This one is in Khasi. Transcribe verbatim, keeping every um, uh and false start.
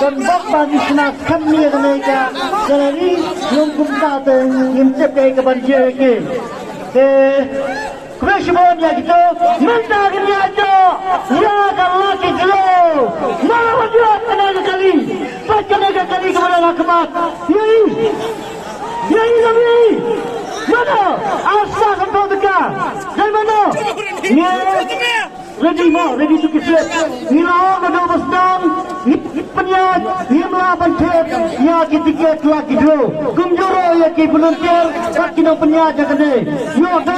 Ban bok ban isna skhem ïa kane ka gallery, long kumta te ngim tip kaei kaban jia ïa ki. Te khublei shibun ïa kito, mynta ngin ïa ïoh ïa ka lucky draw. Mano ban ïoh kane ka kali? Pat kane ka kali kaba la khmat. Ïa i. Ïa i, lam ïa i. Mano? Ar spah sanphew tyngka. Dei mano? Ïa. Ready mo, ready to kiss it. Ngi la ong ka dei ba sdang, ngi pynïaid, ngim lah ban thied ïa ki tiket lucky draw. Kumjuh ruh ïa ki volunteer bad ki nongpynïaid jong kane. Ïoh